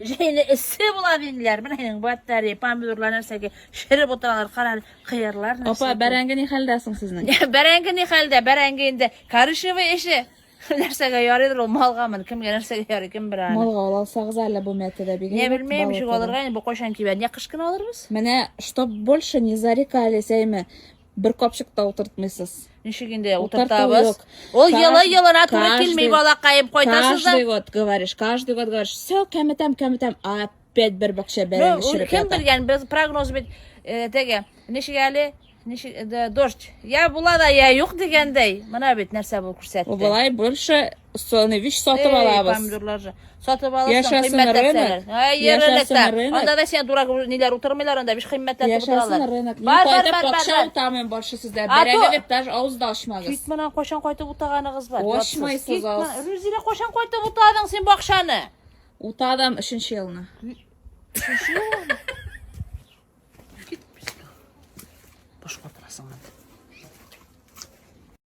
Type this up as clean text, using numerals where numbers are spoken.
Җәйне эссе була диләр. Менә инде батарея, помидорлар нәрсәгә шереп утыралар, кара кыярлар нәрсә. Апа, бәрәңге ни хәлдә соң сезнең? Бәрәңге ни хәлдә? Бәрәңге инде коричневый эше. Нәрсәгә ярыйдыр ул малгамын, кемгә нәрсәгә ярый, кем белә аны. Малга ала алсагыз әле бу мәтәдә бик. Не белмим, ничек алырга инде, бу кайчан кибә? Не кыш көне алырбыз? Менә, чтоб больше не зарекались, әйме, бер капчык та утыртмыйсыз. Ничек инде утыртабыз? Ул елы елына туры килми, балакаем, кайтасыз да. Каждый год говоришь, каждый год говоришь, все, кәметәм, кәметәм, опять бер бакча бәрәңге шереп ята. Кем белгән, без прогноз бит э, теге, ничек әле, ничек э, дождь. Я була да, я юк дигәндәй. Менә бит нәрсә бу күрсәтте. Болай больше соны вич сатып алабыз. Помидорлар же. Сатып алырсың, кыйммәтләтсәләр. Әй, рынокта. Анда да син дурак ниләр утырмыйлар анда, биш кыйммәтләтеп утыралар. Яшәсен рынок. Бар, бар, бар, бар. Утамыйм больше сездә. Бәрәңге дип даже авыз да ачмагыз. Кит моннан кайчан кайтып утаганыгыз бар? Ачмайсыз авыз. Рүзилә, кайчан кайтып утадың син бакчаны? Утадым өченче елны. Өченче елны? Баш катырасың анда.